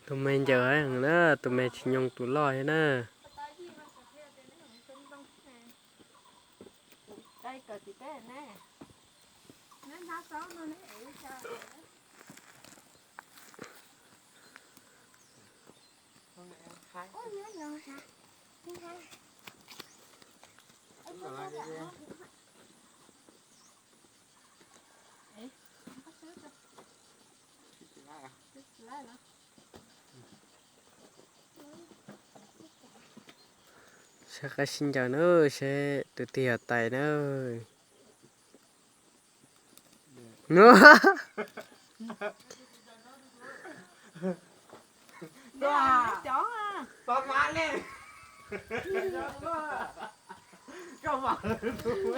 Tus me ncaws na, tus me tsis nyoo tus loj thiab na. Saib qab sib ncaws na, seb tus twg yog tais na.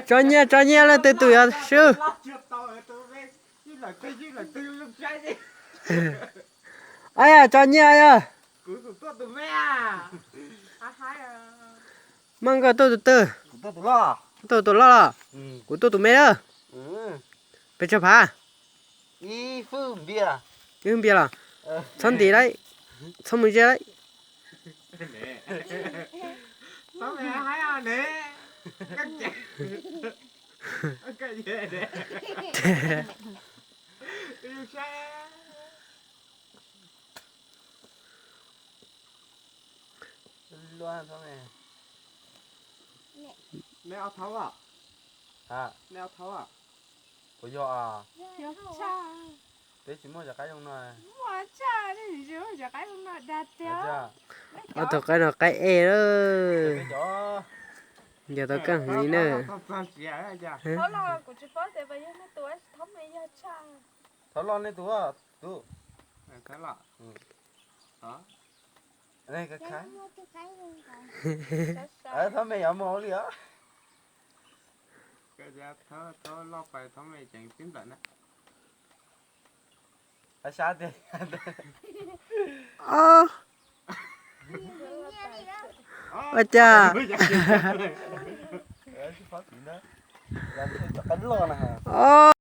Tso nyiaj, tso nyiaj, leej twg tus yuav swb. Yog, tso nyiaj yog. Maj, koj tuaj tus twg? Tuaj tus loj los? Kuv tuaj tus me lawm. Pes tsawg phav? Ib hwj npias los? Txhob ntim lawm, txhob mus ze lawm. Puas yog? Peb tsis muaj cov qaib zoo no. Ob tug qaib no qaib ej lawm. Ncaws tau kaj heev li na. Thov loj nej tus, tus. Thov me yuav mus hauj lwm os. Thov loj pais thov me ceev tib nplawm na. Sab tiag. Ua cas?